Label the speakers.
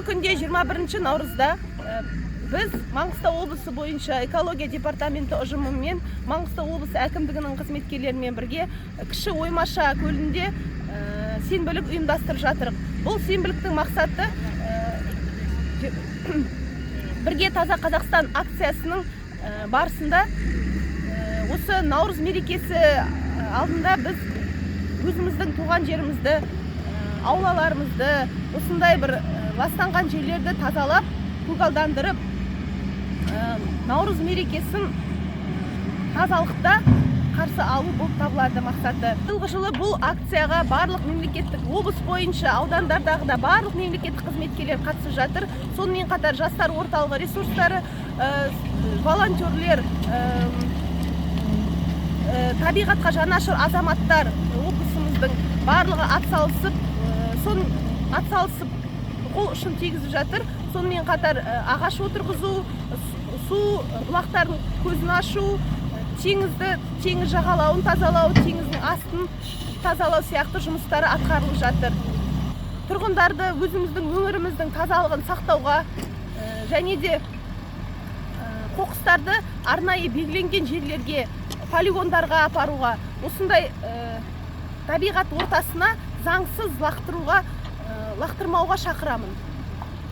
Speaker 1: Күнде 21 наурызда біз Маңғыстау облысы бойынша экология департаменті ұжымымен, Маңғыстау облысы әкімдігінің қызметкерлерімен бірге Кіші Оймаша көлінде сенбілік ұйымдастырып жатырмыз. Бұл сенбіліктің мақсаты «Бірге таза Қазақстан» акциясының барысында осы Наурыз мерекесі алдында біз өзіміздің туған жерімізді, аулаларымызды, осындай бір ластанған жерлерді тазалап, көгалдандырып, Наурыз мерекесін тазалықта қарсы алу болып табылады мақсаты. Биылғы жылы бұл акцияға барлық мемлекеттік, облыс бойынша аудандардағы да барлық мемлекеттік қызметкерлер қатысып жатыр. Сонымен қатар жастар орталығы ресурстары, волонтерлер, табиғатқа жанашыр азаматтар, облысымыздың барлығы атсалысып, атсалысып, қол ұшын тигізіп жатыр. Сонымен қатар ағаш отырғызу, су бұлақтардың көзін ашу, теңізді, теңіз жағалауын тазалау, теңіздің астын тазалау сияқты жұмыстары атқарылып жатыр. Тұрғындарды өзіміздің өңіріміздің тазалығын сақтауға және де қоқыстарды арнайы белгіленген жерлерге, полигондарға апаруға, осындай табиғат ортасына заңсыз лақтыруға, лақтырмауға шақырамын.